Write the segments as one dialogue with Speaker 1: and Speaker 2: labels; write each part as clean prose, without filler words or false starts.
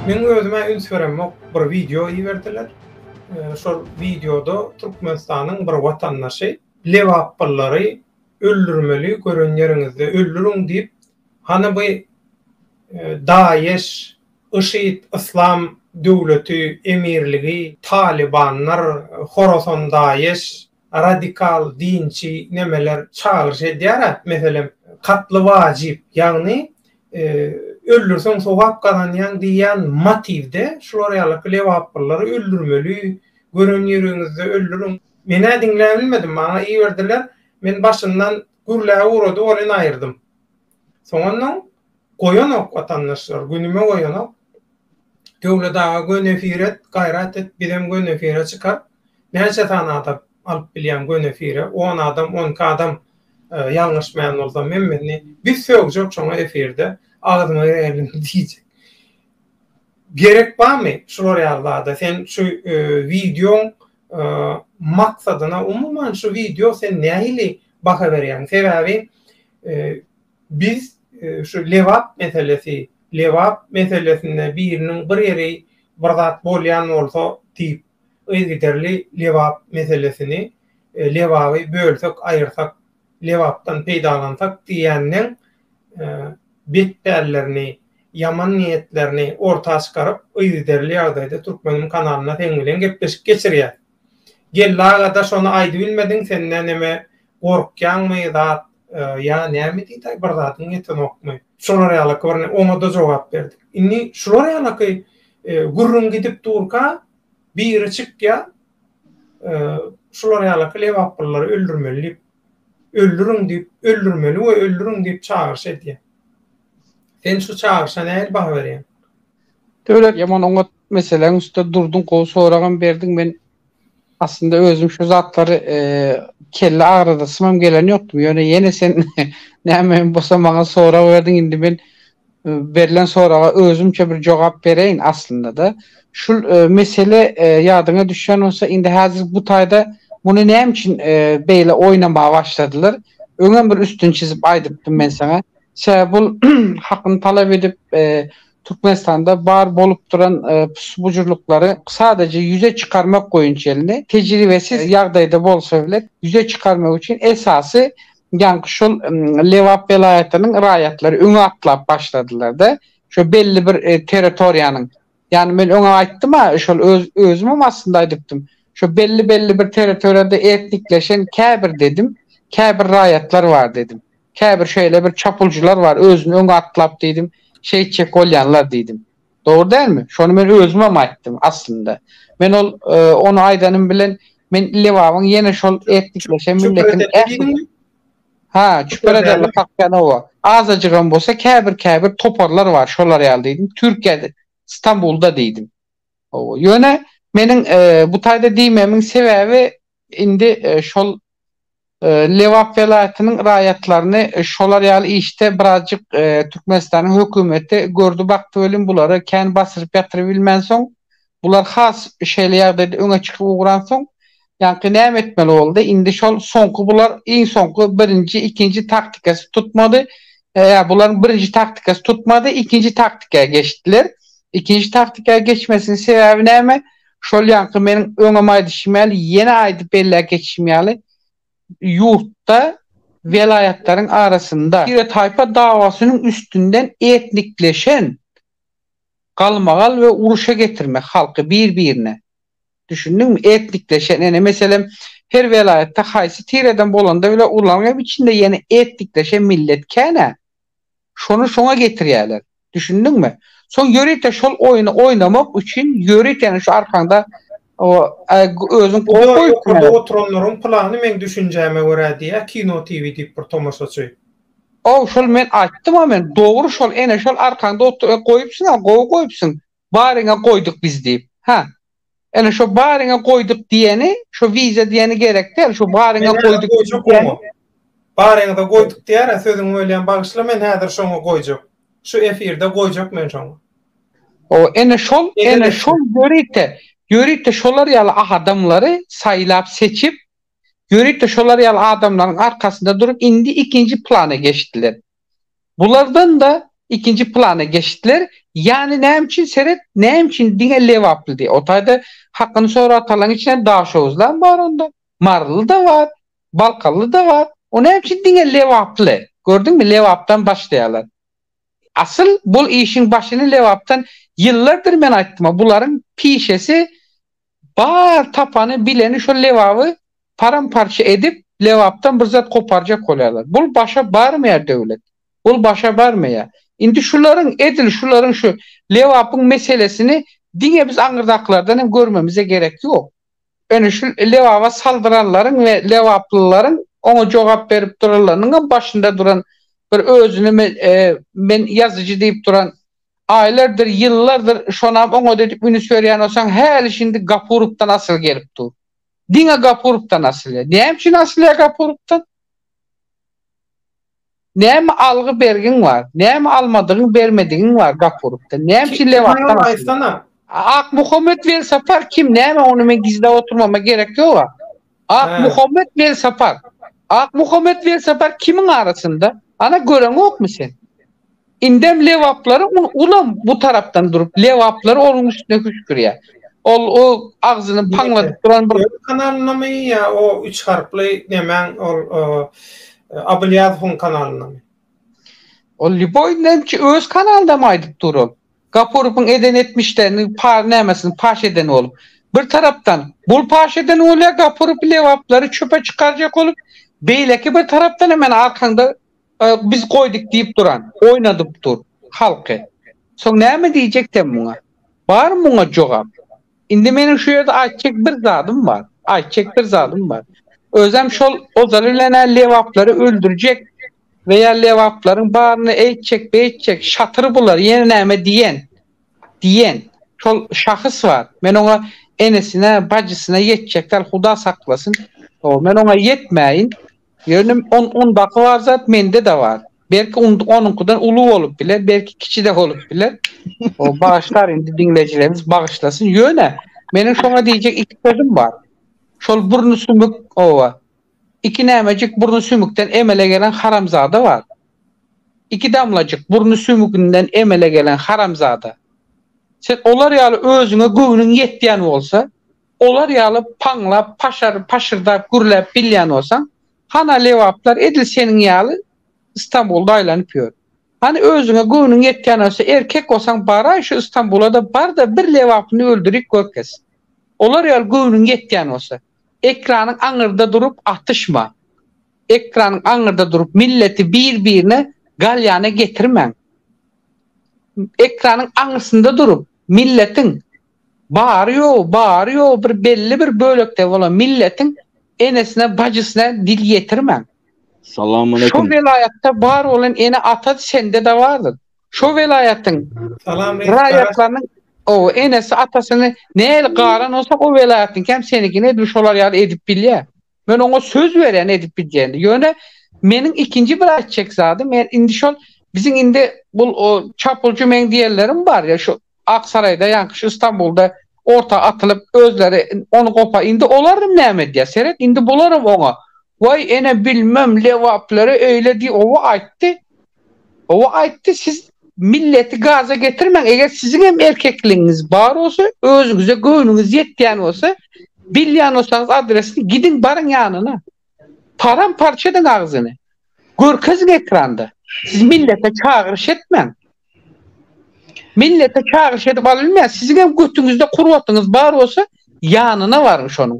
Speaker 1: Meň özüm-ä üns beremok, bir wideo iberdiler. Şol wideoda Türkmenistanyň bir watandaşy lebaplyllary öldürmeli, gören ýeriňizde öldüriň diýip, hany bu DAEŞ, YŞYD, Yslam döwleti, emirligi, talybanlar, Horasan DAEŞ, radikal dinçi nemeler çagyryş edýär-ä, meselem, katly wajyp, ýagny öldürseň sogap gazanýaň diýýän motiwde şular ýalyky lebaplylary öldürmeli, gören ýeriňizde öldüriň. Men-ä diňläbilmedim, maňa iberdiler, men başyndan gürläp ugrady welin aýyrdym. Soňundan goýanok watandaşlar, günüme goýanok. Döwlet aga göni efir et, gaýrat et, bizem göni efire çykar. Näçe sany adam alyp bilýäň göni efire? On adam, on iki adam ýalňyşmaýan bolsam hemmesini biz sögjek şoňa efirde agzyňa girelim diýjek. Gerek barmy şular ýaly zada? Sen şu wideoň maksadyna umuman şu wideo sen nähili baha berýäň? Sebäbi biz şu Lebap meselesi, Lebap meselesinde biriniň bir ýeri bir zat bolýan bolsa diýip yzygiderli Lebap meselesini Lebaby bölsek aýyrsak Lebapdan peýdalansak diýýänleň bet pällerini, ýaman niýetlerini orta çykaryp yzygiderli ýagdaýda Türkmeniň kanalynda seň bilen gepleşik geçirýäs. Geldi agada şony aýdybilmediň sende neme gorkýaňmy zat ýa näme diýdaý bir zadyň ýetenokmy? Şolar ýalaky bir oňada jogap berdik. Indi şular ýalaky gürrüň gidip durka biri çykýa şular ýalaky lebaplylary öldürmeli diýip öldüriň diýip öldürmeli we öldüriň diýip çagyryş edýä. Sen şu çagyryşa nähili baha berýäň?
Speaker 2: Döwlet ýaman oňat meseläň üstünde durduň gowy soragam berdiň men aslynda özüm şu zatlary kelle agradasymam gelen ýokdum ýöne ýene sen näme hem bolsa maňa sorag berdiň indi men berlen soraga özümçe bir jogap bereýin aslynda-da şul mesele ýadyňa düşýän bolsa indi häzir bu taýda muny näme üçin beýle oýnamaga başladylar öňem bir üstüni çyzyp aýdypdym men saňa Sebäbi bul hakyny talap edip Türkmenistanda bar bolup duran pus-bujurlyklary sadaja ýüze çykarmak boýunça elini tejribesiz ýagdaýda bolsa bile ýüze çykarmak üçin esasy ýaňky şol Lebap welaýatynyň raýatlary öňe atlap başladylar-da. Şo belli bir territoriýanyň Ýagny men öňem aýtdym-a, şol öz özümem aslynda aýdypdym. Şo belli-belli bir territoriýada etnikleşen käbir dedim, käbir raýatlar bar dedim. Käbir şeýle bir çapuljular bar, özüni öňe atlap diýdim, şeýtjek bolýanlar diýdim. Dogry dälmi? Şony men özümem aýtdym aslynda. Men ol ony aýdanym bilen men Lebabyň ýene şol etnikleşen milletiň ähli Ha, çüper ederli kakýan oba. Azajygam bolsa käbir-käbir toparlar bar şolar ýaly diýdim. Türkiýede, Stambulda diýdim. Hawa, ýöne meniň bu taýda diýmemiň sebäbi indi şol Lebap welaýatynyň raýatlaryny şolar ýaly işde birazjyk Türkmenistanyň hökümeti gördi bakdy welin bulary kän basyryp ýatyrybilmänsoň bular has şeýle ýagdaýda öňe çykyp ugransoň ýaňky näme etmeli boldy indi şol soňky bular iň soňky birinji ikinji taktikasy tutmady ýa bularyň birinji taktikasy tutmady ikinji taktika geçdiler ikinji taktika geçmesiniň sebäbi näme şol ýaňky meniň öňem aýdyşym ýaly ýene aýdyp belläp geçişim ýaly ýurtda welaýatlaryň arasynda tire-taýpa dawasynyň üstünden etnikleşen galmagal we uruşa getirmek halky bir-birine. Düşündiňmi? Etnikleşen ene meselem her welaýatda haýsy tireden bolanda bile olaryň hem içinde ýene etnikleşen millet kän-ä. Şony şoňa getirýärler. Düşündiňmi? Soň ýörite şol oýny oýnamak üçin ýörite ýani şu arkaňda o özüň
Speaker 1: gowy goýupsyň. Ýokarda oturanlaryň plany meň düşünjäme görä diýýär Kino TV diýip bir tomaşaçy.
Speaker 2: Ow şol men aýtdym-a men dogry şol ene şol arkaňda otur goýupsyň-a gowy goýupsyň baryňa goýduk biz diýip hä ene şo baryňa goýduk diýeni şo wiza diýeni gerek däl şo baryňa goýduk
Speaker 1: diýeni Baryňyza goýduk diýär-ä sözüňi bölýän bagyşla men häzir şoňa goýjak şu efirde goýjak men şoňa.
Speaker 2: Ow ene şol ene şol ýörite ýörite şolar ýaly adamlary saýlap seçip Ýörite şolar ýaly adamlaryň arkasynda durup indi ikinji plana geçdiler. Bulardan-da. ikinji plana geçdiler. Ýany näme üçin seret, näme üçin diňe lebaply diýip. O taýda hakyny soratalaň içinde daşoguzlam bar onda. Maryly-da bar, Balkanly-da bar. O näme üçin diňe lebaply? Gördüňmi, Lebapdan başlaýarlar. Asyl bul işiň başyny Lebapdan ýyllardyr men aýtdym-a, bularyň pişesi bar tapany bileni şol Lebaby param-parça edip Lebapdan bir zat koparjak bolýarlar. Bul başa barmaýar döwlet. Bul başa barmaýar. Indi şularyň edil şularyň şu Lebapyň meselesini diňe biz aňyrdakylardan hem görmemize gerek ýok. Ýöne şu Lebaba saldyranlaryň we lebaplylaryň oňa jogap berip duranlarynyňam başynda duran bir özüni men ýazyjy diýip duran aýlardyr, ýyllardyr şonam oňa edip ünüs berýän bolsaň häli-şindi Gapurowdan asyl gelip dur. Diňe Gapurowdan asylýar. Näme üçin asylýar Gapurowdan? Näme algy bergiň bar? Näme almadygyň bermedigiň bar Gapurowdan? Näme üçin Lebapdan asylýar? Akmuhammet Welsapar kim näme ony men gizläp oturmama gerek ýoga. Akmuhammet Welsapar. Akmuhammet Welsapar kimiň arasynda? Ana göreňokmy sen? Indem lebaplary ulam bu tarapdan durup lebaplary onuň üstüne hüşgürýär. Ol o agzyny paňladyp duran bir
Speaker 1: Öz kanalyndamy ýa o üç harply nemäň ol Abylýazowyň kanalyndamy?
Speaker 2: Ol lýuboý nämçe öz kanalyndam aýdyp dur ol. Gapurowyň eden etmişlerini par nämesini paş eden bolup. Bir tarapdan bul paş eden bolýar Gapurow lebaplary çöpe çykarjak bolup, beýleki bir tarapdanam ýene arkaňda biz goýduk diýip duran, oýnadyp dur halky. Soň näme diýjek sen muňa? Barmy muňa jogap? Indi meniň şu ýerde aýtjak bir zadym bar. Aýtjak bir zadym bar. Özem şol ozaly bilen-ä lebaplary öldürjek we ýa lebaplaryň baryny eýtjek, beýtjek, şatyr bular, ýene näme diýen, diýen şol şahys bar. Men oňa enesine, bajysyna ýetjek däl, Huda saklasyn. Men oňa ýetmäýin. Ýöne on ondaky bar zat mende-de bar. Belki onuňkydan uly bolup biler, belki kiçi-de bolup biler. O bagyşlar indi diňleýjilerimiz bagyşlasyn. Ýöne meniň şoňa diýjek iki sözüm bar. Şol burny sümük oba. Iki nämejik burny sümükden emele gelen haramzada bar. Iki damlajyk burny sümüginden emele gelen haramzada. Sen olar ýaly özüňe göwnüň ýetýän bolsa, Olar ýaly paňlap, paşar, paşyrdap gürläp bilýän bolsaň, hana lebaplar edil seniň ýaly Istanbulda aýlanyp ýör. Hany özüňe göwnüň ýetýän bolsa, erkek bolsaň baraý şu Istanbula-da bar-da bir lebaplyny öldürik görkez. Olar ýaly göwnüň ýetýän bolsa, ekranyň aňyrda durup atyşma. Ekranyň aňyrda durup milleti bir-birine galýana getirmäň. Ekranyň aňyrsynda durup milletiň Bary-ýogy, bary-ýogy bir belli bir bölekde bolan milletiň enesine, bajysyna dil ýetirmäň.
Speaker 3: Salam
Speaker 2: Şo
Speaker 3: aleýkum.
Speaker 2: welaýatda bar bolan ene-ata sende-de bardyr. Şo welaýatyň
Speaker 1: Salam reis garaş.
Speaker 2: raýatlarynyň o enesi, atasyny nähili garan bolsa o welaýatyňky hem seniňkini edil şolar ýaly edip bilýär. Men oňa söz berýän edip bilýän. Ýöne meniň ikinji bir aýtjak zadym, men indi şol biziň indi bu çapulçy meň diýenlerim bar ýa şu Ak Saraýda ýaňky şu Istanbulda orta atylyp özleri ony gopa indi olaram näme edýär seret indi bularam oňa waý ene bilmem lewaplere öýle diý owa aýtdy owa aýtdy siz milleti gaza getirmäň eger siziň hem erkekligiňiz bar bolsa özüňize göwnüňiz ýetýän bolsa bilýän bolsaňyz adresini gidiň baryň ýanyna param parça ediň agzyny görkeziň ekranda siz millete çagyryş etmäň Millete çagyryş edip alynmaýar. Siziň hem götüňizde kurbatyňyz bar bolsa, ýanyna baryň şonuň.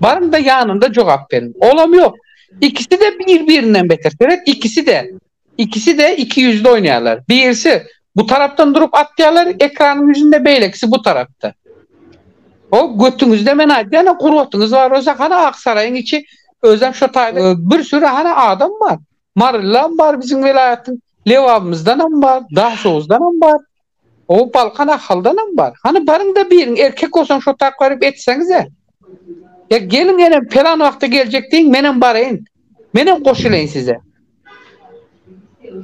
Speaker 2: Baryň-da ýanynda jogap beriň. Olam ýok. Ikisi-de bir-birinden beter. Seret, ikisi-de. Ikisi-de ikiýüzli oýnaýarlar. Birisi bu tarapdan durup atýarlar ekranyň ýüzünde, beýlekisi bu tarapda. O götüňizde men aýdýan, kurbatyňyz bar bolsa, hany Ak Saraýyň içi, özem şo taýda bir süri hany adam bar. Marylam bar biziň welaýatyň, Lebabymyzdanam bar, Daşoguzdanam bar. O Balkan Ahaldanam bar. Hany baryň-da biriň erkek bolsaň şo tak baryp etseňize. Ýa geliň enem pelan wagtda geljek diýiň menem baraýyn. Menem goşulaýyn size.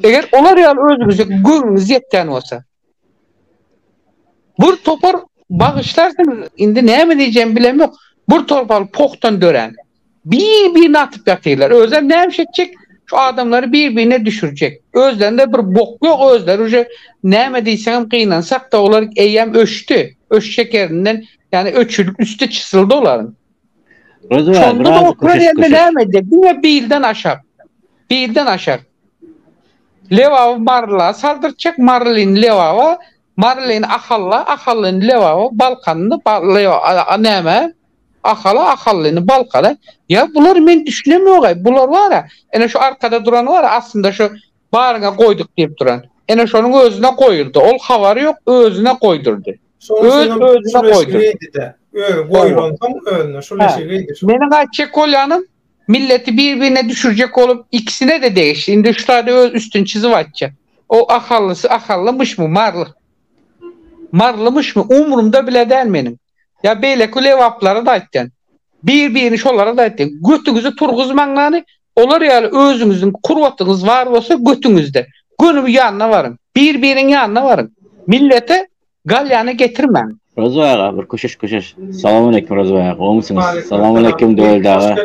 Speaker 2: Eger olar ýaly özüňize göwnüňiz ýetýän bolsa. Bir topar bagyşlarsyňyz indi näme diýjegimi bilemok. Bir topar pohdan dörän. Bir-birini atyp ýatyrlar. Özem näme iş etjek? Şu adamlary bir-birine düşürjek. Özlerinde bir bok ýok özleri uje näme diýseňem gynansakda olar eýýäm öçdi. Öçjek ýerinden ýani öçülip üsti çyzyldy olaryň. Şonda-da oturan ýerinde näme edjek? Diňe bilden aşak. Bilden aşak. Lebaby Maryla saldyrtjak, Marylyny Lebaba, Marylyny Ahalla, Ahallyny Lebaba, Balkanyny näme? Ahala, Ahallyny Balkana. Ýa bular men düşünemok-aý. Bular bar-a, ene şu arkada duran bar-a, aslynda şu baryňa goýduk diýip duran. Ene şonuň özüne goýuldy. Ol habary ýok, özüne goýdurdy.
Speaker 1: Öz özüne goýdurdy. Özi goýlansoň özüne şul eşigi geýdi.
Speaker 2: Meniň aýtjak bolýanym, milleti bir-birine düşürjek bolup ikisine-de degişli. Indi şu taýda öz üstüni çyzyp aýtjak. O ahallysy ahallymyşmy, marly marlymyşmy umrumda bile däl meniň. Ýa beýleki lebaplara-da aýtýan. Bir-birini şolara-da aýtýan. Götüňizi turguzmaň lany, olar ýaly özüňiziň kurwatyňyz bar bolsa götüňizde. Göni ýanyna baryň. Bir-biriň ýanyna baryň. Millete galýany getirmäň.
Speaker 3: Rozybaý aga bir köşeş köşeş. Salam aleýkum Rozybaý aga gowmysyňyz. Salam aleýkum Döwlet aga.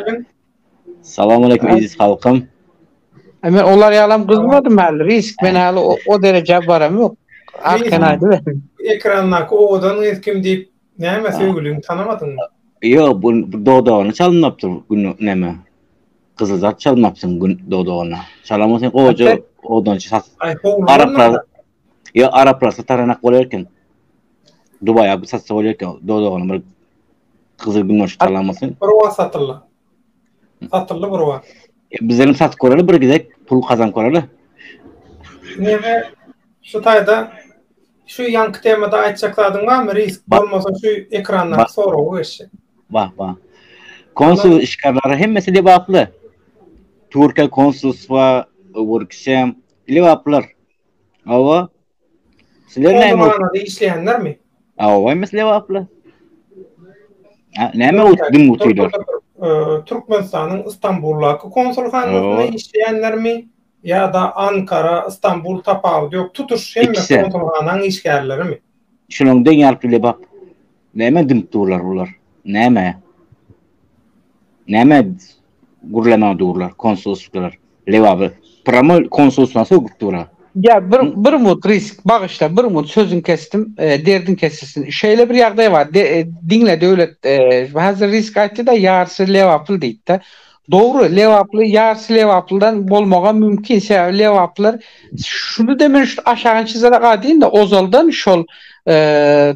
Speaker 3: Salam aleýkum eziz halkym.
Speaker 2: Ay men olar ýalam gyzmadym häli risk men häli o derejä baram ýok. Arkan aýdyber.
Speaker 1: Ekrandaky owadan gyz kim diýip näme söýgüliňi tanamadyňmy?
Speaker 3: Ýok bu dodagyny çalynapdyr gün näme. Gyzyl zat çalmapsyň gün dodagyna. Çalan bolsaň goja owadançy sat. Araplar Ýok araplar sataranak bolar eken. Dubaýa bu satsa bolar eken dodagyny bir gyzyl güneş çalan bolsaň.
Speaker 1: Bir wagt satyldy. Satyldy bir wagt.
Speaker 3: E, bizlerem satyp göreli bir gezek pul kazanyp göreli.
Speaker 1: Neme şu taýda şu ýanky temada aýtjak zadyň barmy risk bolmasa şu ekrandaky soragy geçjek.
Speaker 3: Bar bar. Konsul işgärleri hemmesi lebaply. Türkiýe konsulstwa, öwürkisem lebaplylar. Hawa.
Speaker 1: Sizler näme? Konsulhanada işleýänlermi?
Speaker 3: Hawa, hemmesi lebaply. Näme o dim oturýar?
Speaker 1: Türkmenistanyň Istanbuldaky konsulhanasynda işleýänlermi ýa-da Ankara, Istanbul tapawudy ýok, tutuş hemme konsulhanaň işgärlerimi?
Speaker 3: Şulaň deň ýalyp lebap. Näme dymyp durlar bular? Näme? Näme gürlemän durlar konsulstwlar Lebaby pramo konsulstwa sögüp dura.
Speaker 2: Ýa bir bir mut risk bagyşla bir mut sözüň kesdim derdiň kesilsin şeýle bir ýagdaý bar diňle Döwlet häzir risk aýtdyda ýarysy lebaply diýipdä dogry lebaply ýarysy lebaplydan bolmagam mümkin sebäbi lebaplylar şuny-da men şu aşagyny çyzarak aýdaýynda ozaldan şol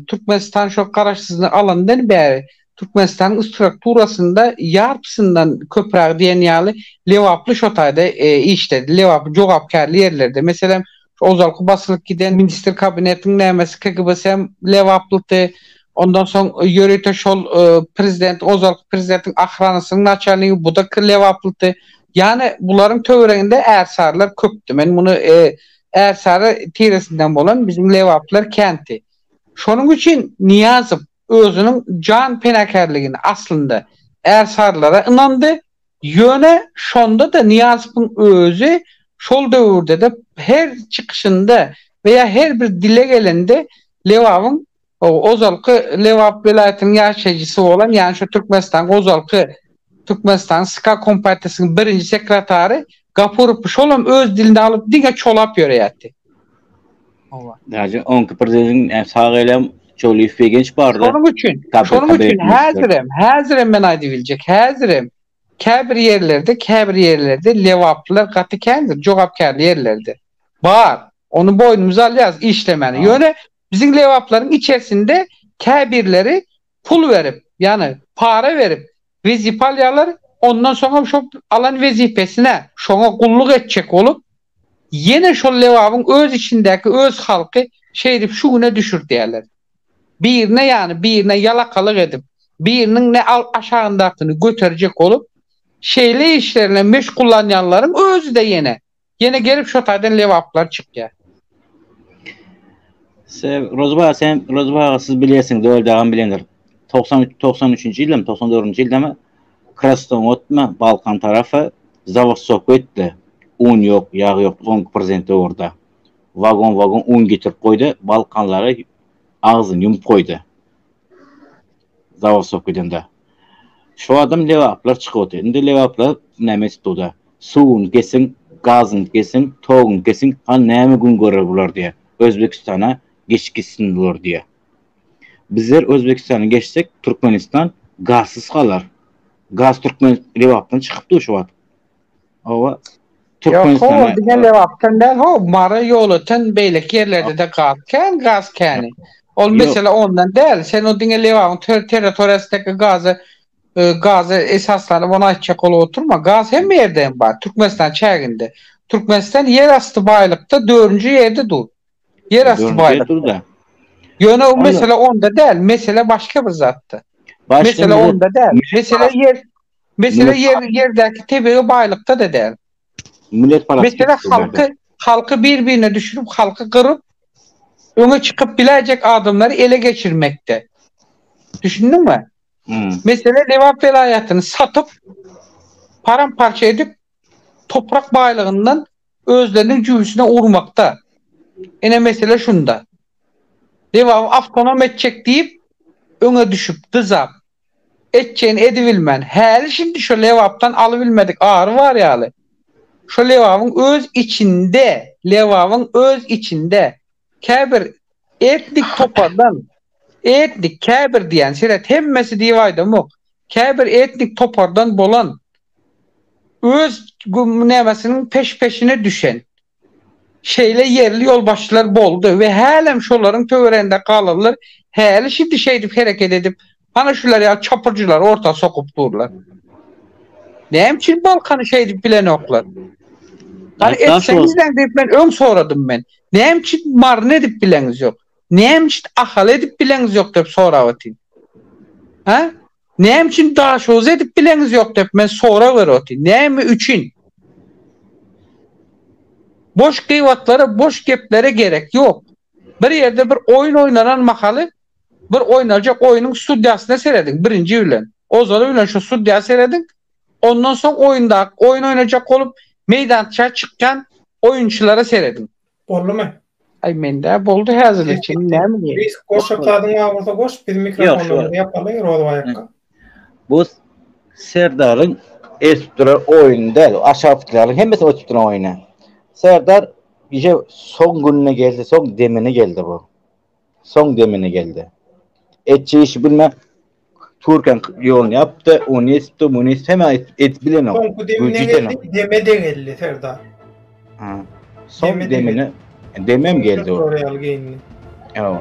Speaker 2: Türkmenistan şol garaşsyzlygyny alandan bäri Türkmenistanyň strukturasynda ýarpysyndan köprägi diýen ýaly lebaply şo taýda işledi. Lebaply jogapkärli ýerlerde. Meselem, şu ozalky basylyp giden ministr kabinetiň nämesi KGB-sem lebaplydy. Ondan soň ýörite şol prezident, ozalky prezidentiň ahranasynyň naçalnigi bu-da lebaplydy. Ýagny bularyň töwereginde ärsarylar köpdi. Men muny ärsary tiresinden bolan biziň lebaplylar kändi. Şonuň üçin Nyýazow özüniň jan penakärligini aslynda ärsarylara ynandy, ýöne şonda-da Nyýazowyň özi şol döwürde-de her çykyşynda we ýa her bir dile gelende Lebabyň ozalky Lebap welaýatynyň ýaşaýjysy bolan, ýagny şu Türkmenistanyň ozalky Türkmenistanyň SK Kompartiýasynyň birinji sekretary Gapurow şolam öz dilinde alyp diňe çolap ýöreýärdi.
Speaker 3: Hawa. Daže onki prezidentiň sag elem Çöliýew Begenç bardy.
Speaker 2: Şonuň üçin, şonuň üçin häzirem, häzirem men aýdyp biljek, häzirem käbir ýerlerde, käbir ýerlerde lebaplylar gaty kändir, jogapkärli ýerlerde. Bar. Ony boýnumyza alýarys işlemäni. Ýöne biziň lebaplaryň içerisinde käbirleri pul berip, ýagny para berip wezipe alýarlar, ondan soňam şo alan wezipesine, şoňa gulluk etjek bolup, ýene şol Lebabyň öz içindäki öz halky şeýdip şu güne düşürdýärler. Birine ýagny birine ýalakalyk edip, biriniň ne aşagyndakyny göterjek bolup, şeýle işler bilen meşgullanýanlaryň özi-de ýene Ýene gelip şo taýdan lebaplar çykýar.
Speaker 3: Se Rozba sen Rozba aga siz bilýärsiňiz Döwlet agam bilendir. 93 93-nji ýyldamy 94-nji ýyldamy Krasnowodmy Balkan tarapy zawodstoka etdi. Un ýok, ýag ýok oňki prezident döwürde. Wagon wagon un getirip goýdy, Balkanlary agzyny ýumup goýdy. Zawodstoka edende. Şu adam lebaplar çykyp otyr. Indi lebaplar näme etip durda? Suwuny kesiň. Gazyny kesiň, toguny kesiň, hany näme gün görer bular diýýär. Özbegistana geçip gitsin bular diýýär. Bizler Özbegistana geçsek, Türkmenistan gazsyz galar. Gaz Türkmen Lebapdan çykyp dur şu wagt. Hawa.
Speaker 2: Ýok, ho, diňe Lebapdan däl, ho, Mary, Ýolöten, beýleki ýerlerde-de gaz kän, gaz käni. Ol mesele ondan däl. Sen o diňe Lebabyň territoriýasyndaky gazy gaza esaslanyp ony aýtjak bolup oturma. Gaz hemme ýerde hem bar, Türkmenistan çäginde. Türkmenistan ýer asty baýlykda dördünji ýerde dur. Ýer asty baýlykda. Ýöne o mesele onda däl, mesele başga bir zatda. Mesele onda däl. Mesele ýer mesele ýer ýerdäki tebigy baýlykda-da däl.
Speaker 3: Millet parasy.
Speaker 2: Mesele halky halky bir-birine düşürip, halky gyryp, öňe çykyp biläýjek adamlary ele geçirmekde. Düşündiňmi?
Speaker 3: Hmm.
Speaker 2: Mesele Lebap welaýatyny satyp, paramparça edip, toprak baýlygyndan özleriniň jübüsine urmakda. Ine mesele şunda. Lebaby awtonom etjek diýip, öňe düşüp, dyzap, etjegini edibilmän, häli-şindi şo Lebapdan alybilmedik ary bar ýaly, şo Lebabyň öz içinde, Lebabyň öz içinde käbir etnik topardan, etnik, käbir diýýän, seret, hemmesi diýip aýdamok, käbir etnik topardan bolan öz nämesiniň peş-peşine düşen şeýle ýerli ýolbaşçylar boldy we hälem şolaryň töwereginde galanlar häli-şindi şeýdip hereket edip, ana şular ýaly çapyrjylary orta sokup durlar. Näme üçin Balkany şeýdip bilenoklar? Hany etseňizläň diýip men öň soradym men. Näme üçin Maryny edip bileňiz ýok? Näme üçin Ahaly edip bileňiz ýok diýip sorap otyryn. Hä? Näme üçin Daşoguzy edip bileňiz ýok diýip men sorag berip otyryn. Näme üçin? Boş gybatlara, boş geplere gerek ýok. Bir ýerde bir oýun oýnalan mahaly bir oýnaljak oýnuň sudýasyna serediň birinji bilen. Ozaly bilen şu sudýa serediň. Ondan soň oýundaky oýun oýnajak bolup meýdança çykýan oýunçylara serediň.
Speaker 1: Boldumy?
Speaker 2: Aý mende boldy häzirlikçe indi näme diýeýin.
Speaker 1: Reis goşjak zadyň bar bolsa goş biz mikrofonlarymyzy ýapaly Rozbaý akga.
Speaker 3: Bu Serdaryň edip duran oýuny däl, aşakdakylaryň hemmesi edip duran oýny. Serdar ije soň gününe geldi, soň demine geldi bu. Soň demine geldi. Etjek işi bilmän Türkiýäň ýoluny ýapdy, ony etdi, muny etdi, hemme edip bilenok.
Speaker 1: Soňky demine geldi, deme de geldi Serdar.
Speaker 3: Ha. Soň demine, demem geldi.
Speaker 1: Ýaly geýindi.
Speaker 3: Ýa.